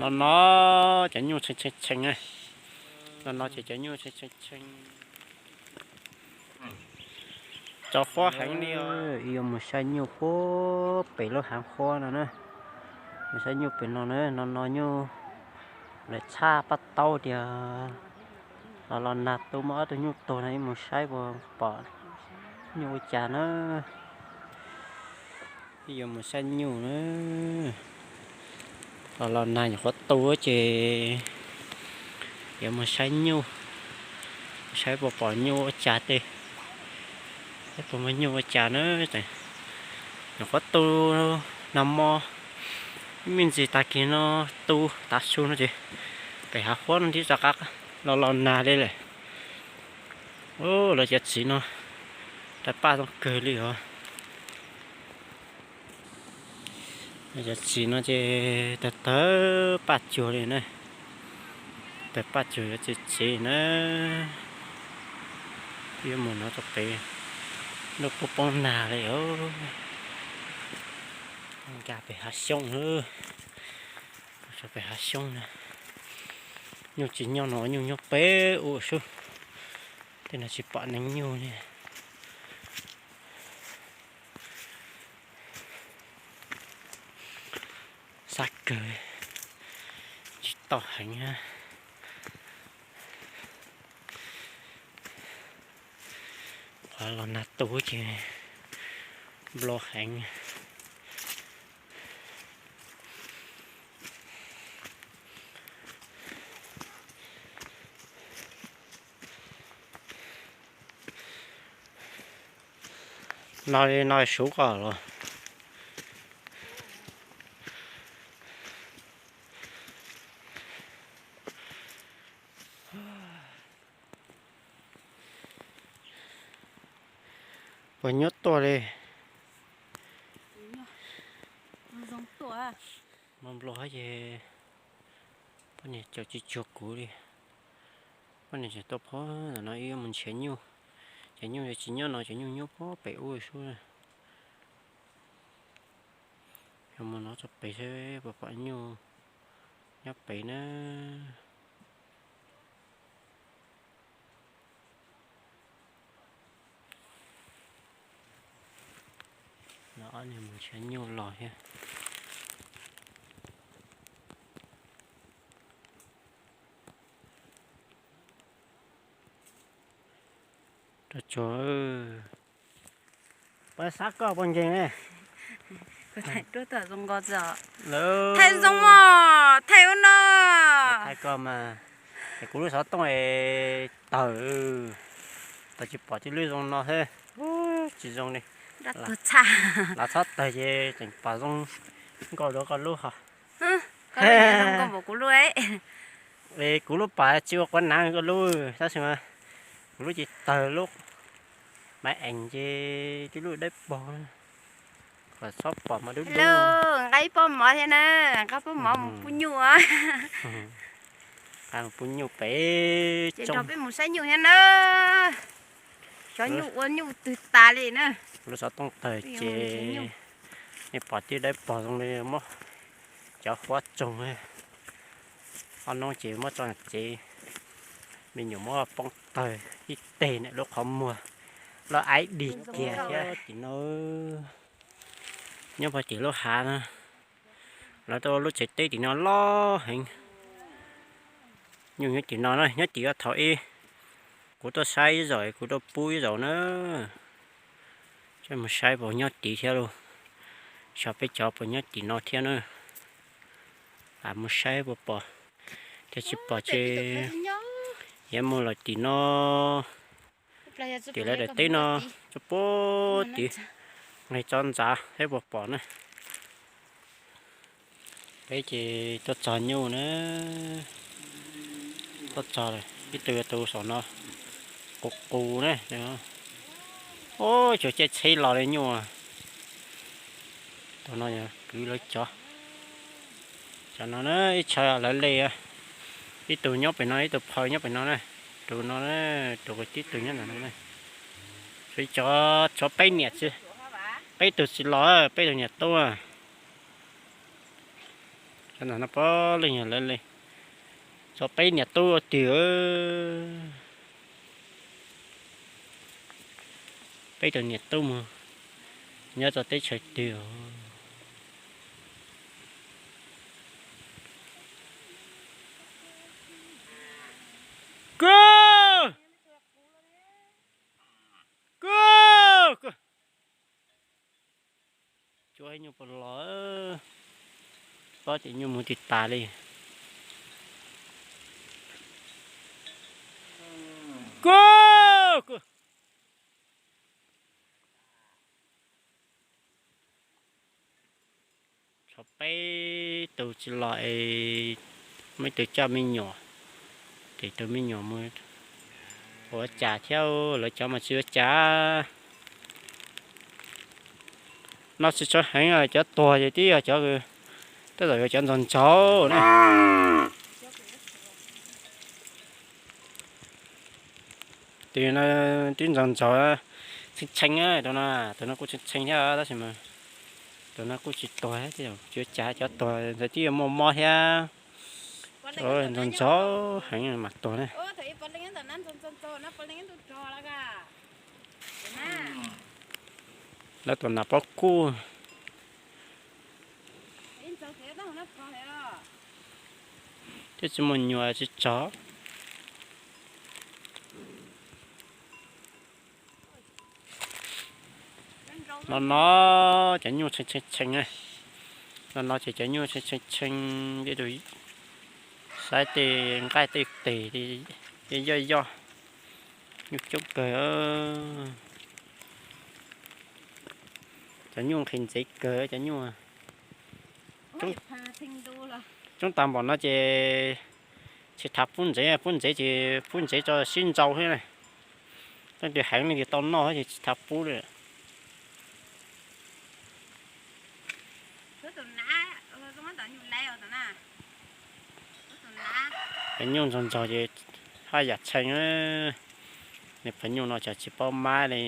No no, cov nyuj tshee tshee tshee na. No no ces cov nyuj tshee tshee tshee. Tsov huab heev li os. Wb yuav mus saib nyuj puag pem lub haav huab no na. Mus saib nyuj pem no na, no no nyuj lawv txhaj paj taub tias los los nag tu muaj ob tug nyuj tuag no, wb mus saib puas pom nyuj ua cas na. Wb yuav mus saib nyuj na. Los los nag nyuam qhuav tu ces yuav mus saib nyuj, saib puas pom nyuj ua cas tej, saib puas muaj nyuj ua cas na. Nyuam qhuav tu nag hmo, ib me ntsis tag kis no tu tav su no ces pem hav huab no thiaj rov qab los los nag li lawm. Lawv cov txiv no tawg paj zoo kawg li os. Cov txiv no ces tawg tawg paj cuag li na. Tawg paj cuag yuav txiv txiv na. Yuav mus no rau pem, ntuj poob poob nag li os. Nkag pem hav xyoob, pem hav xyoob na. Nyuj tsis nyob no, nyuj nyob pem ub sub. Tej no tsis pom neeg nyuj li. Sab kawg, tsis tau heev. Qhov los nag tu ces nplo heev. No li no suv koj los. Puas nyuaj tuaj li? Hmo nplua ces poj niam caum tsis tsuag kuv li. Poj niam tseem tuaj phob ntawm no ib mus nrhiav nyuj. Ces nyuj tsis nyob no, ces nyuj nyob pem ub sub. Yog mus no txog pem seb puas pom nyuj nyob pem na. No ob niag mus nrhiav nyuj los thiab. Rau tsuag, pab sab koj puas nkeeg ne? Thaij zoo mos, thaij ua no. Thaij koj mas, es kuv lub xov tooj es tawg, tawg tsis pom tib lub zoo no thiab. Tsis zoo li. Lam txhob tawg ces tseem pom zoo nkauj dua koj lub ho. Kuv lub pas tsis ua quav nav koj lub, tab sis mas kuv lub ces tawg lub. Maiv ees ces tib lub dawb paug, kom txhob pom mas dub dub. Nqa ib pob mov thiab na, nqa pob mov mus pub nyuj. Nqa mus pub nyuj pem. Ces nrog peb mus saib nyuj thiab na. Xyov nyuj ua nyuj twg tas li na. Lub xov tooj tawg ces nej pom tib dawb paug zoo li muab cov huab tsoog. Ob hnub ces muab tso tsev, me nyuam muab poob tawg ib teg ntawm lub qhov muag, loj aib dig kiag thiab. Tim no, nyob puag tim lub hav no, lawv tau lub tsev teb tim no loj heev. Nyuj nyob tim no na, nyob tim no thaum ub kuv tuaj saib ib zaug, kuv tuaj pub ib zaug na. Saib mus saib puas nyob tid thiab lauj, xyov peb cov puas nyob tim no thiab na. Lam mus saib puas pom, thiab tsis pom ces yuav mus lawm tim no. Tim lawv daim teb no, tsuas puag tim nqis tso ntxav thiab puas pom na. Peb ces tuaj txog nyuj na, tuaj txog lawm, ib tug tus saum no qus qus na. Ub, tsuas caij tsheb los li nyuj. Tus no kwv lawv cov, cov no na ib tshaw lawv li, ib tug nyob pem no, ib tug phaw nyob pem no na, tus no, tus tib tug nyob ntawm no na. Tshuav peb niam txiv, peb tug tsis los, peb tug niam tub. Ntawm no puav leej yog lawv li, tso peb niam tub ua twg. Peb tus niam tub mus nyob rau teb chaws twg os. Koj, koj, koj. Cuab ib nyuag puas los, pob ces nyuag mus tsis tas li. Koj, koj. Tshuav peb tus tsis los es muaj ib tug coj me nyuam, ces tus me nyuam mus ua cas thiab, lawv cov mas tsis ua cas. No tsis tshua heev, cov tuag ces twb yog cov, tej zaum yog cov ntxoog ntxaug na. Tus no twb ntxoog ntxaug, tshee tshee, tus no, tus no kuj tshee tshee thiab tab sis mas tus no kuj tsis tuag, tsis ua cas, cov tuag ntawd twb yuav muaj mob thiab. Ntxoog ntxaug heev mas tuag na. Lawv tus nas pob kuj twb tsis muaj nyuam tsis tsov. No no cov nyuj tshee tshee tshee, no no ces cov nyuj tshee tshee tshee, saib tej nqaij tej tes yoj yoj, nyuj coob kawg. Cov nyuj nqhis ntxeev kawg cov nyuj. Coob tag npaum no ces tsis tas pub ntsev, pub ntsev ces pub ntsev tso sib ntsau thiab na. Leej twg heev leej twg tau noj ces tsis tas pub li. Cov nyuj ntxoog ntxoog ces haj yam tshee, niag phav nyuj no cas tsis paub mab li.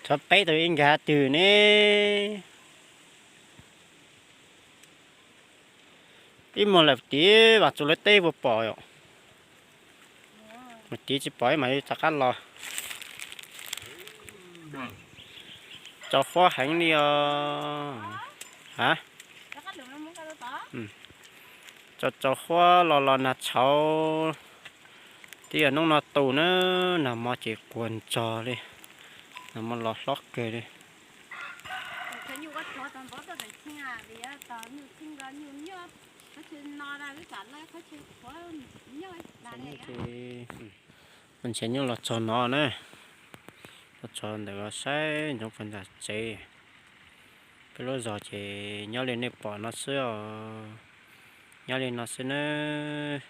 Tshuav peb tug ib nkag twg ne. Ib muag lawm tid, vam txug lawv teb puas pom yom. Mus tid tsis pom ib mam li rov qab los. Tsaus huab heev li os. Ha, tsaus tsaus huab los los nag tshauv. Twb yog hnub no tu na, nag hmo ces quas ntsog li, nag hmo los hlob kawg li. Ntshe nyuj los txog no na, los txog ntawm saib ntsoov puag nram tsev. Peb lub zos ces nyob li nej pom no xwb os, nyob li no xwb nawb.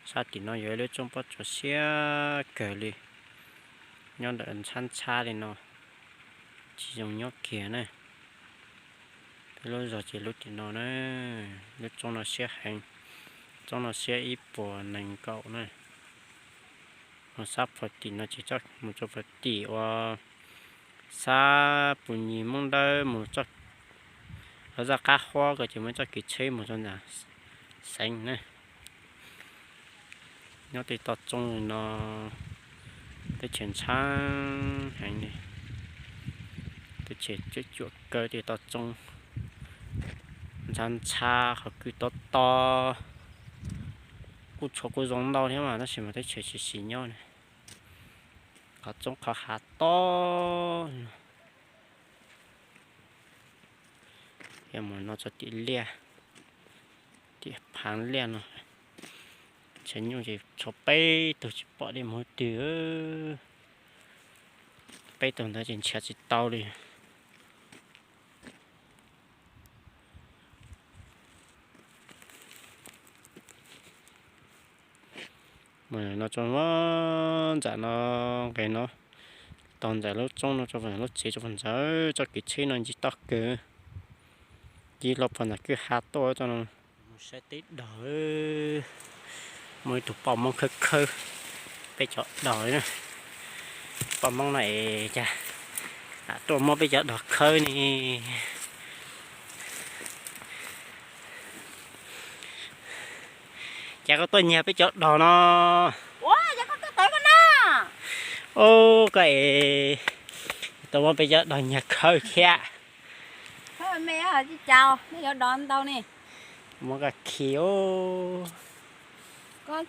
Sab tim no yog ib lub roob pob tsuas siab kawg li, nyob ntawm ntxhab ntxhab li no, tsis zoo nyob kiag na. Peb lub zos ces lub tim no na, lub roob no siab heev, roob no siab ib puas nees nkaum na. Mus sab puag tim no ces mus rau puag tim uas sab Pus Nyig Moob Dawb mus txoj, lawv zaj qab huab ko ces muaj txoj kev tsheb mus rau nram Xeev na. Nyob tej toj roob no teb chaws ntxhab heev li, teb chaws cuam cuam kaw tej toj roob ntxhab ntxhab, qhov kwj tob tob, kuj tshuav kuj zoo ntau thiab mas tab sis mas teb chaws tsis sim nyob na. Qhov roob qhov hav tob, mus no txog tim liaj, tim phav liaj no. Ntshav nyuj ces tshuav peb tug tsis pom li mus twg, peb tug ntawd ces nrhiav tsis tau li. Mus no tso, nram no, nqes no, tog nram lub roob no tso, lub tsev tso, nram txoj kev tsheb no nce toj kawg, nce los puag nram kwj ha tuaj tso no. Saib teb dog, muaj ib tug poj Hmoob khawb khawb peb cov dog na. Poj Hmoob no es cas lam tuaj muab peb cov dog khawb ne? Cas koj tuaj nyiag peb cov dog no? Ub, koj es tuaj muab peb cov dog nyiag khawb thiab. Muab koj khi ub. Koj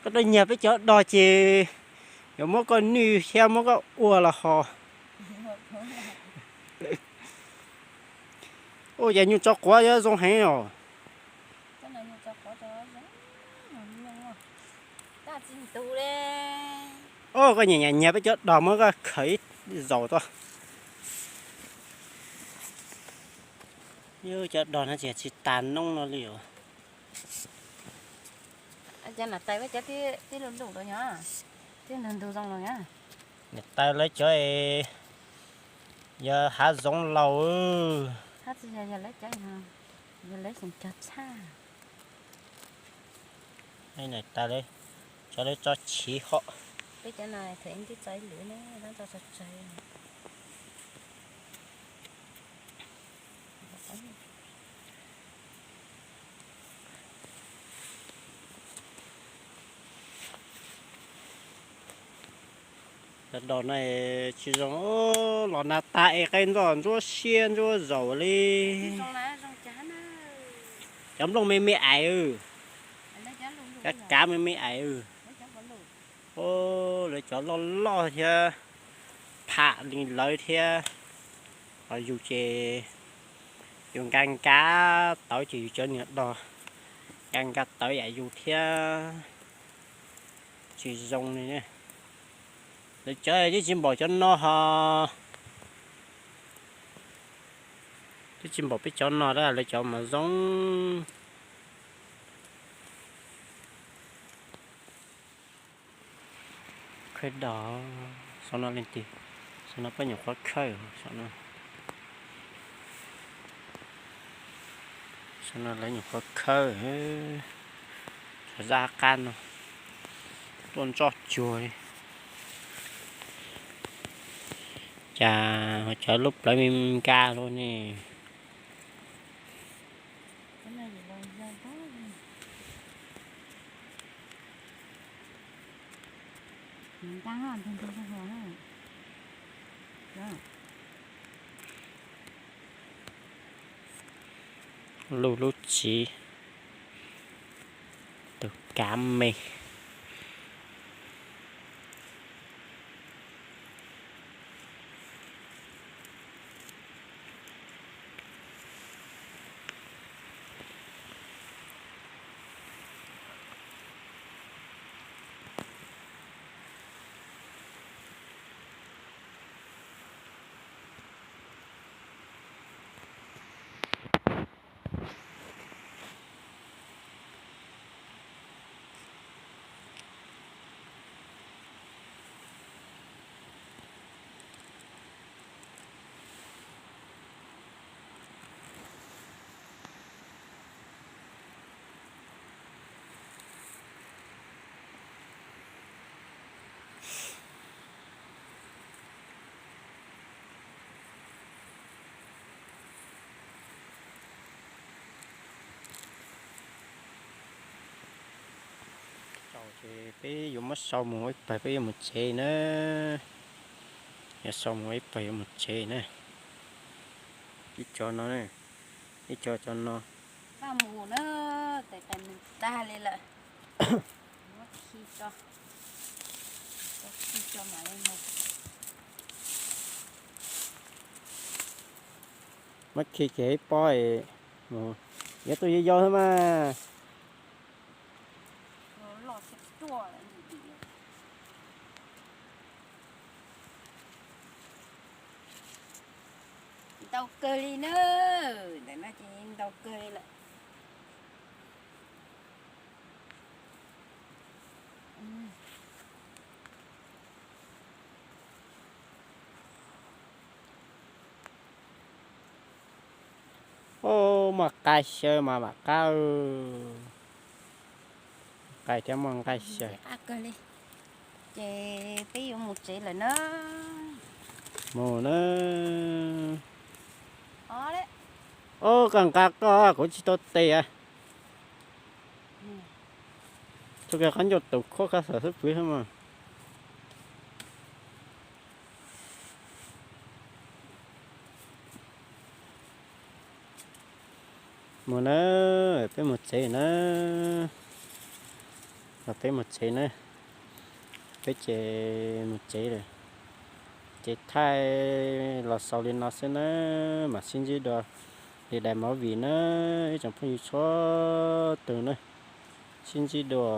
tuaj nyiag peb cov dog ces yuav muab koj nwj thiab muab koj ua los ho. Ua cas nyuj tso quav yuav zoo heev os. Ub, koj nyiag nyiag nyiag peb cov dog muab koj khaws ib zaus tuaj. Cov dog no tsis tas noob no li os. Niam tais lawv cov es yog hav zoov laus. Niam tais lawv cov lawv tso chiv hom. Cov dog no tsis zoo, los nag tas es qe ntxob ntsuab siab ntsuab zaus li. Cov nplooj me me ais, cov kav me me ais. Lawv cov loj loj thiab, pham li lawv thiab. Ho yus ces yus nka nka tawv ces yus cov niag dog nka nka tawv yam yus thiab, tsis zoo li. Lawv cov twb tsis npaum cov no ho, twb tsis npaum peb cov no, lawv cov mas zoo. Khawb dog, saum no leej twg, saum no peb nyuam qhuav khawb, saum no, saum no lawv nyuam qhuav khawb, zaj qab no tuaj ntsoj cuag li. Cas cov lub plawv me nka luaj ne. Luj lub txiv, tus kav me. Ces peb yuav muab sau mus ib pawg peb yuav mus tsev na. Yuav sau mus ib pawg yuav mus tsev na. Ib co no, ib co cov no. Mus na, tes tes nws tag li lawm. Muab khi tso, muab khi tso mam li mus. Muab khi kiag ib pob, mus, yuav tuaj yau yau xwb mas. Ntau kawg li na, ntawm no ces ntau kawg li lawm. Muaj nqaij xyaw mas vam qab, nqaij thiab muaj nqaij xyaw. Ces peb yuav mus tsev lawm na. Mus na. Ob, koj nqa koj, kuv tsis tau tes. Txoj kev qab ncauj tus khuab kab xav xub pwv xwb mas. Mus na, peb mus tsev na. Los peb mus tsev na. Peb ces mus tsev lawm. Ces thaij los xaus li no xwb na, mam sib ntsib dua li daim movie na, ib tsoom phooj ywg txhua tus na, sib ntsib dua